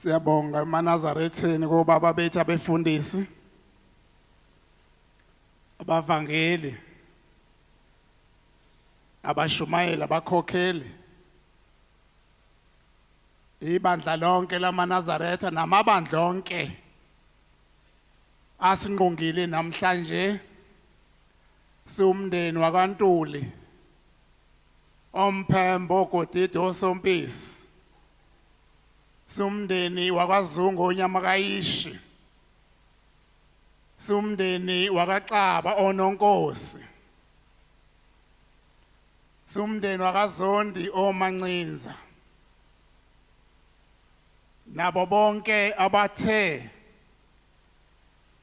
Siyabonga emaNazaretheni kobaba bethu abefundisi, abavangeli, abashumayeli, abakhokheli, ibandla lonke lamaNazaretha namabandla onke asinqongile namhlanje. Siwumndeni wakwaNtuli, oMphembo, oGodide, oSompisi. Siwumndeni wakwaZungu, oNyamakayishi. Siwumndeni wakaXaba, oNonkosi. Siwumndeni wakaZondi, oMancinza. Nabo bonke abathe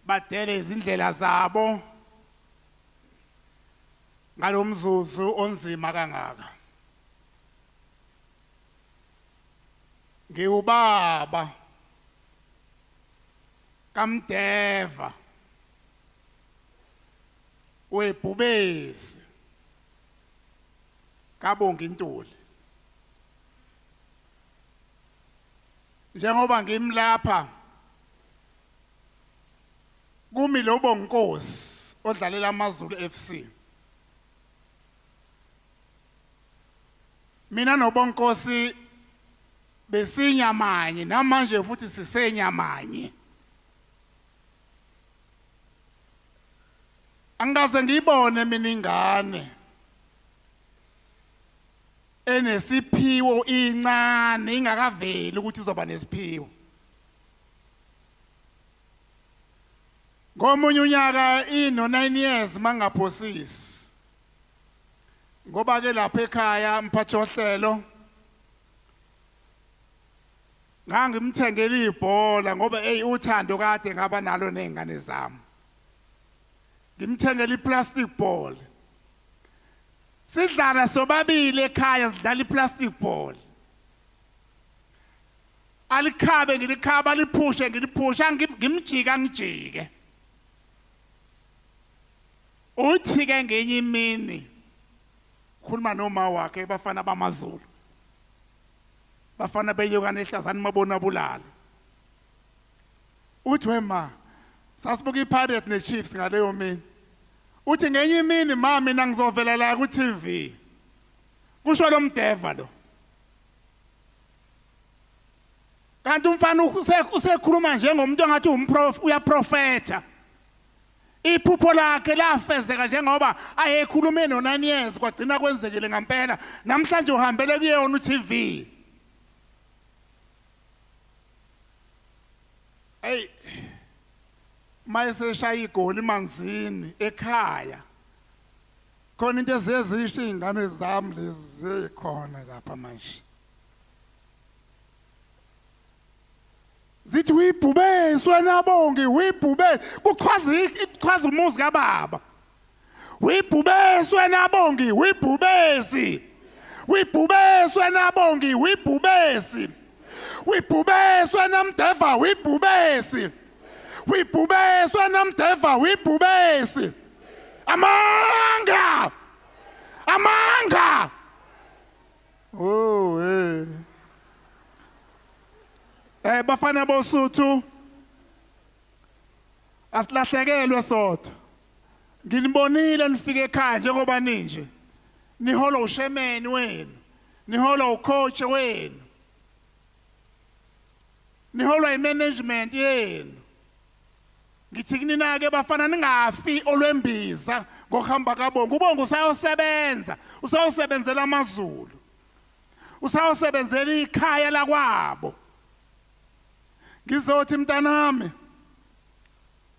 badele izindlela zabo ngalomzuzu onzima kangaka. Ngiwubaba kaMdeva webhubesi kaBongi Ntuli. Njengoba ngimlapha kumi lo Bonginkosi odlalela AmaZulu FC. Mina noBonginkosi besinyamanye, namanje futhi sisenyamanye. Angikaze ngiyibone mina ingane enesiphiwo incane ingakaveli ukuthi izoba nesiphiwo. Ngomunye unyaka ino 9 years mangaphosisi. Ngoba ke lapha ekhaya mphathi ohlelo ngangimthengela ibhola ngoba hey uthando kade ngaba nalo nezingane zami. Ngimthengela iplastic ball. Sidlala sobabili ekhaya, sidlala iplastic ball. Alikhabe ngilikhaba, aliphushe ngiliphusha, ngimjika ngijike. Uthi ke ngenye imini khuluma noma wakhe, bafana bamaZulu, bafana benyokana ehlazani mabona bulala. Uthi wema sasibuka iPirates neChiefs ngaleyo mini. Uthi ngenye imini ma mina ngizovela la ku TV. Kusho lo mdeva lo. Kanti umfana usekhuluma njengomuntu ongathi umprof uyaprofetha. Iphupho lakhe lafezeka njengoba ayekhulume no9 years, kwagcina kwenzekile ngempela. Namhlanje uhambele kuyona uTV. Ey, mayeseshaya igoli manzini ekhaya, khona into ezezisho izingane zami lezi zikhona lapha manje, zithi uyibhubesi wena Bongi, uyibhubesi. Kuchwaza kuchwaza umuzi kababa. Uyibhubesi wena Bongi, uyibhubesi, uyibhubesi wena Bongi, uyibhubesi, uyibhubesi wena Mdeva, uyibhubesi, uyibhubesi wena Mdeva, uyibhubesi. Amanga, amanga. Oh hey. Bafana boSuthu, asilahlekelwe sodwa. Nginibonile nifike ekhaya njengoba ninje. Nihola ushemeni wenu. Nihola ucoach wenu. Niholwa imanagement yenu. Ngithi kunina ke bafana, ningafi olwembiza ngokuhamba kaBonga. UBonga usayosebenza, usayosebenzela amaZulu. Usayosebenzela ikhaya lakwabo. Ngizothi mntanami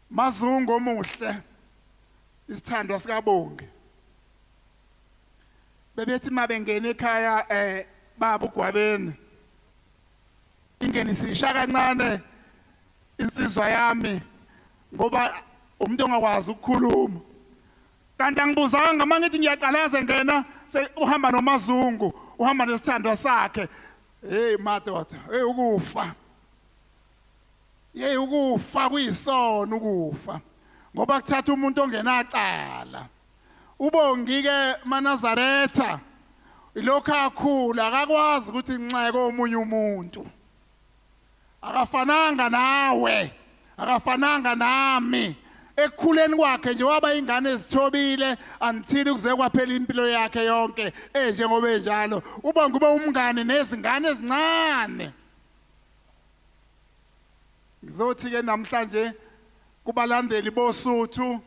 Mazungu omuhle, isithandwa sikaBongi. Bebethi mabengena ekhaya baba uGwabeni, ingenisisha kancane insizwa yami ngoba umuntu ongakwazi ukukhuluma. Kanti angibuzanga, uma ngithi ngiyaqalaza ngena uhamba noMazungu, uhamba nesithandwa sakhe. Hey madoda, hey ukufa. Hey ukufa kuyisona ukufa. Ngoba kuthatha umuntu ongenacala. UBongi ke maNazaretha ilokhu akhula akakwazi ukuthi nxeke omunye umuntu. Akafananga nawe, akafananga nami. Ekukhuleni kwakhe nje waba ingane ezithobile until kuze kwaphela impilo yakhe yonke enjengoba enjalo. Uba ngube umngane nezingane ezincane. Ngizothi ke namhlanje kubalandeli boSuthu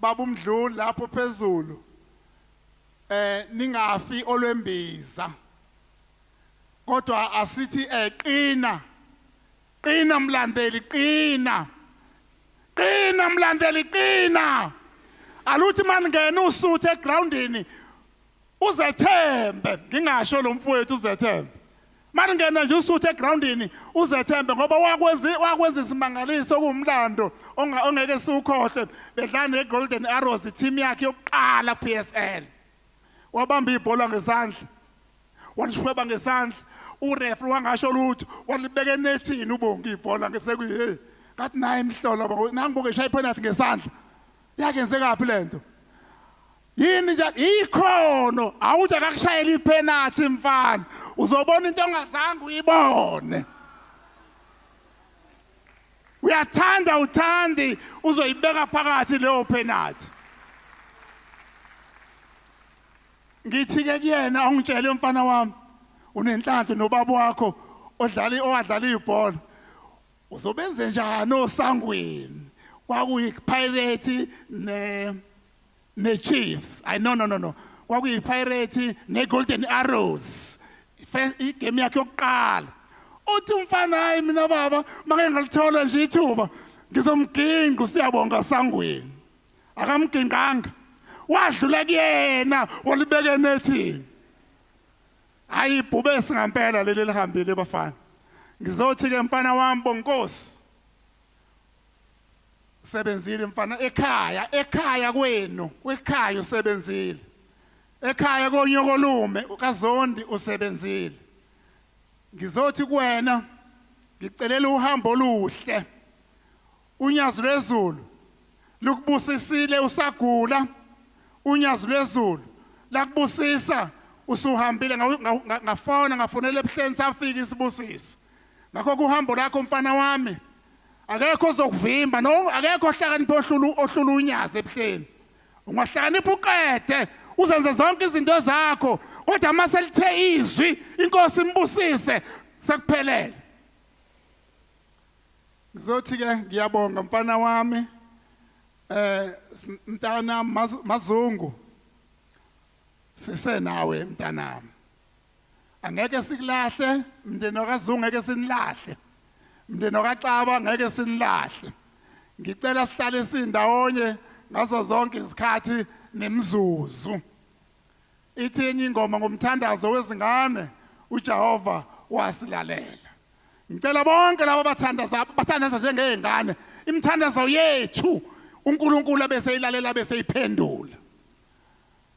babumdluli lapho phezulu ningafi olwembiza kodwa asithi qina qina mlandeli qina qina mlandeli qina aluthi maningena uSuthu egroundini uzethembe ngingasho lo mfowethu uzethembe maningena nje uSuthu egroundini uzethembe ngoba wakwenza wakwenza isimangaliso kuwumlando ongeke siwukhohle bedlala neGolden Arrows team yakhe yokuqala PSL wabamba ibhola ngesandla walishweba ngesandla ureferee wangasho lutho walibeka enethini uBongi ibhola ngesekuyi hey ngathi naye imhlola nangibuke ishaya ipenalty ngesandla yakenzekaphi lento yini nje ikhono awuthi akakushayela ipenalty mfana uzobona into ongazange uyibone uyathanda uthandi uzoyibeka phakathi leyo penalty ngithi ke kuyena ongitshele umfana wami unenhlanhla nobaba wakho odlala owadlala ibhola uzobenze njani osangweni kwakuyi Pirate ne ne Chiefs I no no no no kwakuyi Pirate ne Golden Arrows igame yakhe yokuqala uthi umfana hayi mina baba make ngalithola nje ithuba ngizomginqa uSiyabonga Sangweni akamginqanga wadlula kuyena walibeka enethini hayi ibhubesi ngampela leli lihambile bafana ngizothi ke mfana wami bonkosi usebenzile mfana ekhaya ekhaya kwenu ekhaya usebenzile ekhaya konyokolume kaZondi usebenzile ngizothi kuwena ngicelela uhambo oluhle unyazi lwezulu lukubusisile usagula unyazi lwezulu lakubusisa usuhambile ngafona ngafonela ebuhleni safika isibusiso ngakho kuhambo lakho mfana wami akekho ozokuvimba no akekho ohlakaniphe ohlulu ohlulu unyazi ebuhleni ungahlakanipha uqede uzenze zonke izinto zakho kodwa uma selithe izwi inkosi imbusise sekuphelele ngizothi ke ngiyabonga mfana wami mntana Mazungu sisenawe mntanami angeke sikulahle mndeni wakaZungu ngeke sinilahle mndeni wakaXaba ngeke sinilahle ngicela sihlale sindawonye ngazo zonke izikhathi nemizuzu ithi enye ingoma ngomthandazo wezingane uJehova wasilalela ngicela bonke laba abathandaza bathandaza njengezingane imithandazo yethu uNkulunkulu abese ilalela bese iphendula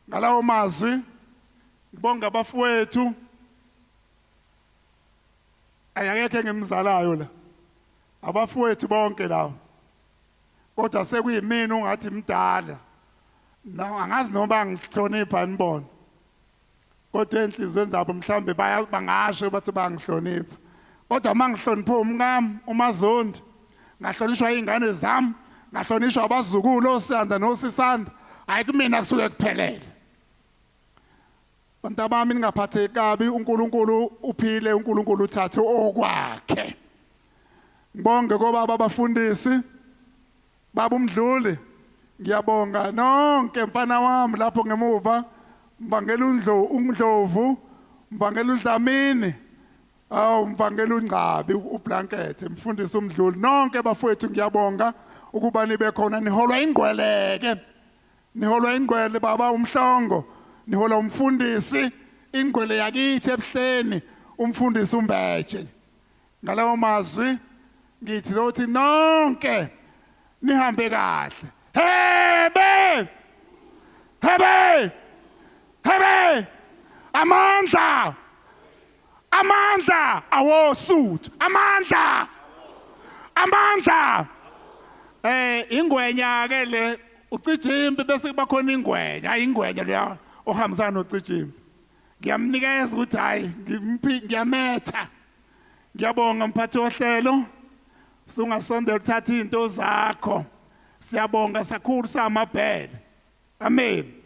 ngalawo mazwi ngibonga abafowethu ayakekho engimzalayo la abafowethu bonke laba kodwa sekuyimina ungathi mdala angazi noma ngihlonipha nibona kodwa enhliziyweni zabo mhlawumbe bangasho bathi bangihlonipha kodwa uma ngihloniphe umkami uMazondi ngahlonishwa iy'ngane zami ngahlonishwa abazukulu osiyanda nosisanda hhayi kumina kusuke kuphelele bantu abami ningaphatheki kabi uNkulunkulu uphile uNkulunkulu uthathe okwakhe ngibonge kobaba abafundisi baba umdluli ngiyabonga nonke mfana wami lapho ngemuva mbangela undlo uNdlovu mbangela uDlamini awu mbangela uNgcabi ublanket mfundisi umdluli nonke bafowethu ngiyabonga ukuba nibe khona niholwa ingqweleke niholwa ingqwele baba umhlongo niholwa umfundisi ingqwele yakithi ebuhleni umfundisi uMbeje ngalawo mazwi ngithi lothi nonke nihambe kahle hebe hebe hebe amandla amandla awosuthu amandla amandla ingwenya ke le ucijimbi bese kuba khona ingwenya hayi ingwenya leya ohambisana nocijimbi ngiyamnikeza ukuthi hayi ngimpi ngiyametha Ngiyabonga mphathi wohlelo. Sungasondela uthatha izinto zakho. Siyabonga sakhulu samabhele. Amen.